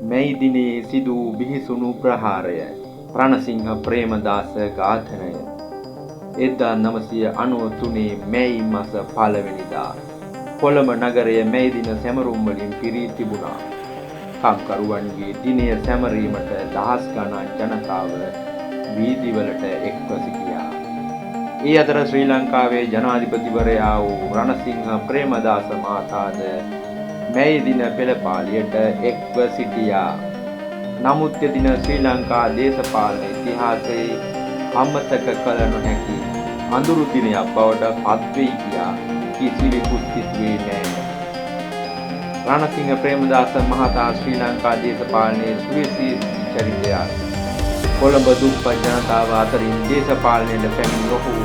මැයි දිනයේ සිදු වූ බිහිසුණු ප්‍රහාරය, රණසිංහ ප්‍රේමදාස ඝාතනය. 1993 මැයි මස පළවෙනිදා කොළඹ නගරය මැයි දින සැමරුම් වලින් පිරී තිබුණා. කම්කරුවන්ගේ දිනය සැමරීමට දහස් ගණන් ජනතාව වීදිවලට එක්ව සිටියා. ඒ අතර ශ්‍රී ලංකාවේ ජනාධිපතිවරයා වූ රණසිංහ ප්‍රේමදාස මහතාද මැයි දින පෙළපාලියට එක්ව සිටියා. නමුත් එදින ශ්‍රී ලංකා දේශපාලන ඉතිහාසයේ අමතක කළ නොහැකි අඳුරු දිනයක් බවට පත්වෙයි කියා කිසිවෙකුත් සිතුවේ නෑ. රණසිංහ ප්‍රේමදාස මහතා ශ්‍රී ලංකා දේශපාලනයේ සුවිශේෂී චරිතයක්. කොළඹ දුප්පත් ජනතාව අතරින් දේශපාලනයට පැමිණි ඔහු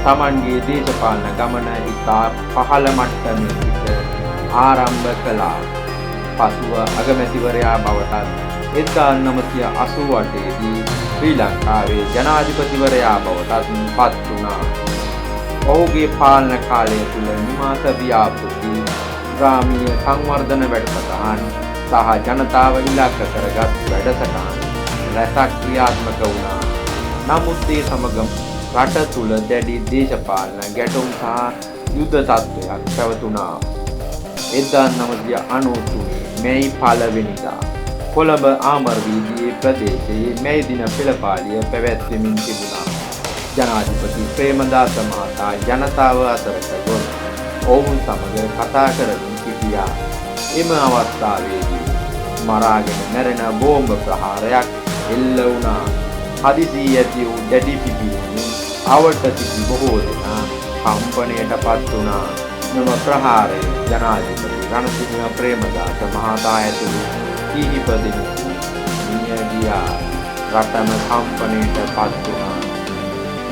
තමන්ගේ දේශපාලන ගමන ඉතා පහළ මට්ටමේ සිට ආරම්භ කළා. පසුව අගමැතිවරයා බවටත් 1988 දී ශ්‍රී ලංකාවේ ජනාධිපතිවරයා බවටත් පත් වුණා. ඔහුගේ පාලන කාලය තුළ නිවාස ව්‍යාපෘති, ග්‍රාමීය සංවර්ධන වැඩසටහන් සහ ජනතාව ඉලක්ක කරගත් වැඩසටහන් රැසක් ක්‍රියාත්මක වුණා. නමුත් ඒ සමගම රට තුළ දැඩි දේශපාලන ගැටුම් සහ යුද්ධ තත්ත්වයක් පැවතුණා. 1993 මැයි පළවෙනිදා කොළඹ ආමර් වීදියේ ප්‍රදේශයේ මැයි දින පෙළපාලිය පැවැත්වෙමින් තිබුණා. ජනාධිපති ප්‍රේමදාස මහතා ජනතාව අතරට ගොස් ඔවුන් සමග කතා කරමින් සිටියා. එම අවස්ථාවේදී මරාගෙන මැරෙන බෝම්බ ප්‍රහාරයක් එල්ල වුණා. හදිසි ඇති වූ දැඩි පිපිරීමෙන් අවට සිටි බොහෝ දෙනා කම්පනයට පත් වුණා. මෙම ප්‍රහාරය ජනාධිපති රණසිංහ ප්‍රේමදාස මහතා ඇතුළු කිහිප දෙනෙකු මිය ගියා. රටම කම්පනයට පත් වුණා.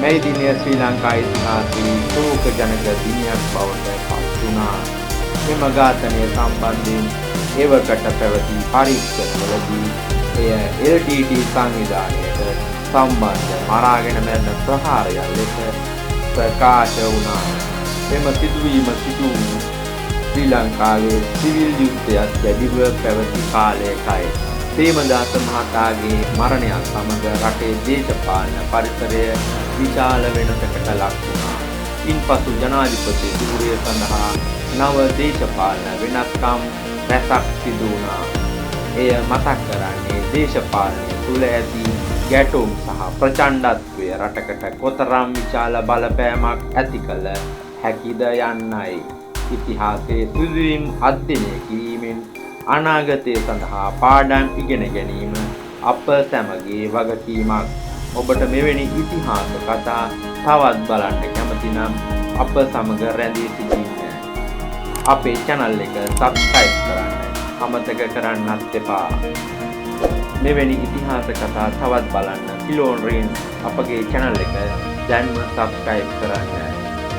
මැයි දිනය ශ්‍රී ලංකා ඉතිහාසයේ ශෝක ජනක දිනයක් බවට පත් වුණා. මෙම ඝාතනය සම්බන්ධයෙන් එවකට පැවති පරීක්ෂණවලදී එය LTT සංවිධානයට සම්බන්ධ මරාගෙන මැරෙන ප්‍රහාරයක් ලෙස ප්‍රකාශ වුණා. මෙම සිදුවීම සිදු වූ ශ්‍රී ලංකාවේ සිවිල් යුද්ධයක් දැඩිව පැවති කාලයකයි. ප්‍රේමදාස මහතාගේ මරණයත් සමග රටේ දේශපාලන පරිසරය විශාල වෙනසකට ලක් වුණා. ඉන්පසු ජනාධිපති ධූරය සඳහා නව දේශපාලන වෙනස්කම් රැසක් සිදු වුණා. එය මතක් කරන්නේ දේශපාලනය තුළ ඇති ගැටුම් සහ ප්‍රචණ්ඩත්වය රටකට කොතරම් විශාල බලපෑමක් ඇති කළ හැකිද යන්නයි. ඉතිහාසයේ සිදුවීම් අධ්‍යයනය කිරීමෙන් අනාගතය සඳහා පාඩම් ඉගෙන ගැනීම අප සැමගේ වගකීමක්. ඔබට මෙවැනි ඉතිහාස කතා තවත් බලන්න කැමති නම් අප සමග රැඳී සිටින්න. අපේ channel එක subscribe කරන්න අමතක කරන්නත් එපා. මෙවැනි ඉතිහාස කතා තවත් බලන්න සිලෝන් රේන්ස් අපගේ channel එක දැන්ම subscribe කරන්න.